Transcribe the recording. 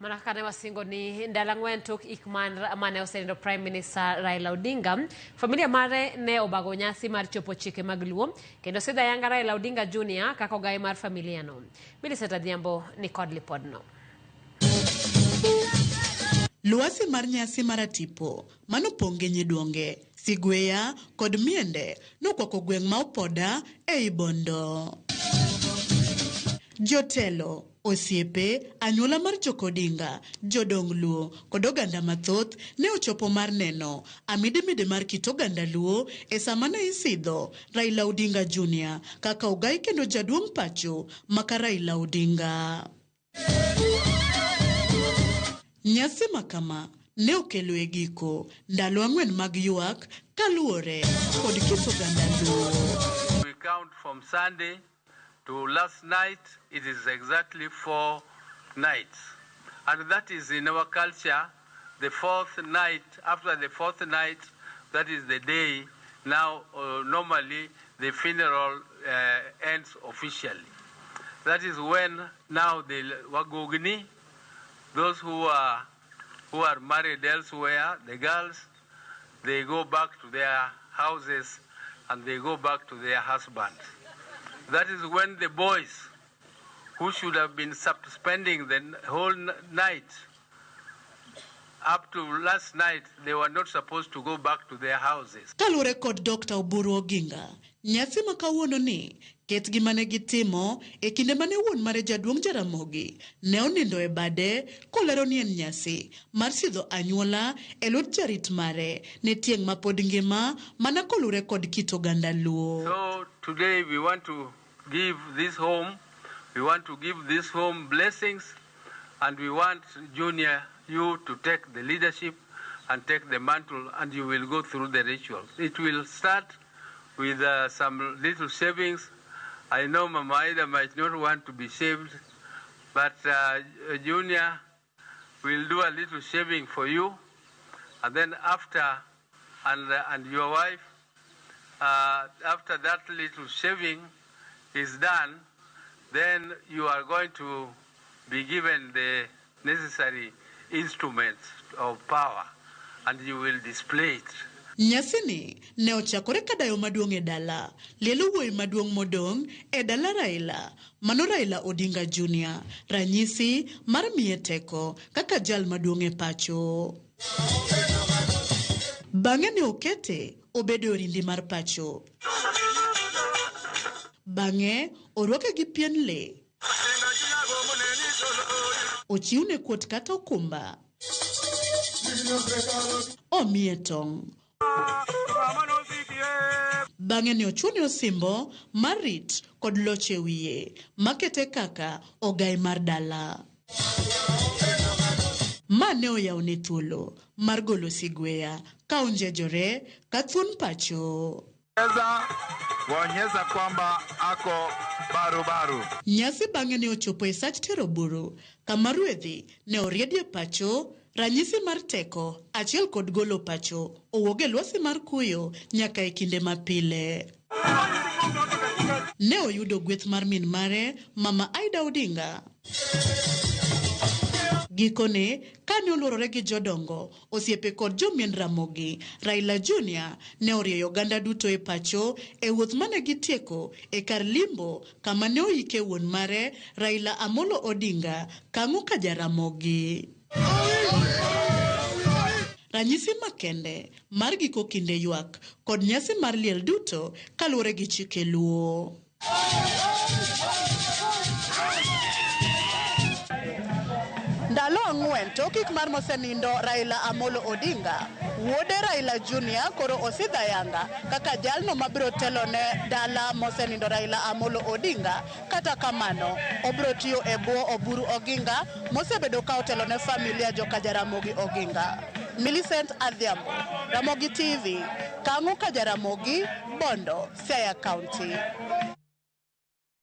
Manakane wasingo ni ndalangwen tok ikman mane osenindo Prime Minister Raila Odinga. Familia mare ne obago nyasi mar chopo chike mag luo kendo sidha yanga Raila Odinga Jr. kako gai mar familia no. Miliseta Dhiambo ni kod lipodno. Luasi mar nyasi maratipo manoponge nyiduonge Sigweya kod Miende nokwako gweng' ma Opoda ei Bondo. Jotelo, osiepe, anyuola mar Jokodinga, jodong Luo kod oganda mathoth ne ochopo mar neno amidimide mar kit oganda Luo e sama ne isidho Raila Odinga Jr. kaka ogai kendo jaduong' pacho maka Raila Odinga. Nyasi makama ne okelo e giko ndalo ang'wen mag ywak kaluore kod kit oganda Luo. We count from Sunday to last night, it is exactly 4 nights. And that is in our culture, the fourth night, after the fourth night, that is the day, now normally the funeral ends officially. That is when now the Wagogni, those who are married elsewhere, the girls, they go back to their houses and they go back to their husbands. That is when the boys, who should have been spending the whole night, up to last night, they were not supposed to go back to their houses. Kalure kod Dr. Oburu Oginga, nyasi makawuono ni, ket gimane gitimo, e kinde mane wuon mare jaduong' Jaramogi, ne onindo e bade, kolero ni en nyasi, mar sidho anyuola, e lwet jarit mare, ne tieng' ma pod ngima, mana kolure kod kit oganda Luo. So today we want to give this home blessings, and we want Junior, you to take the leadership and take the mantle, and you will go through the rituals. It will start with some little savings. I know Mama Ida might not want to be saved, but Junior will do a little shaving for you, and then after, and your wife, after that little shaving is done, then you are going to be given the necessary instruments of power, and you will display it. Nyasini ne ochakore kadayo maduong' e dala, lielo wuoyi maduong' modong' e dala Raila, mano Raila Odinga Jr. Ranyisi mar miye teko kaka jal maduong' e pacho. Bang'e ne okete obedo orindi mar pacho. Bang'e orwake gi pien le. Ochiwne kuot kata okumba. Omiye tong'. Bang'e ne ochuone osimbo mar rit kod loche wiye, makete kaka ogai mar dala. Mane oyawne thuolo mar golo Sigweya ka onjejore ka thuon pacho. Waonyesha kwamba ako barubaru. Nyasi bang'e ne ochopo e sach tero buru, kama ruedhi ne oriedie pacho, ranyisi mar teko, achiel kod golo pacho, owuoge lwasi mar kuyo nyaka e kinde mapile. Ne oyudo gweth mar min mare, Mama Ida Odinga. Gikone, kane oluorore gi jodongo, osiepe kod jomien Ramogi, Raila Jr. ne orieyo oganda duto e pacho e wuoth mane gitieko e kar limbo kama ne oike wuon mare Raila Amolo Odinga kang'o ka Jaramogi. Ranyisi makende mar giko kinde ywak kod nyasi mar liel duto kaluwore gi chike Luo. Ndalo ang'wen tokik mar mosenindo Raila Amolo Odinga, wuode Raila Jr. koro osidha yanga kaka jalno mabiro telo ne dala mosenindo Raila Amolo Odinga, kata kamano obiro tiyo e bwo Oburu Oginga mosebedo ka otelo ne familia joka Jaramogi Oginga. Milicent Adhiambo, Ramogi TV, kang'o ka Jaramogi, Bondo, Siaya County.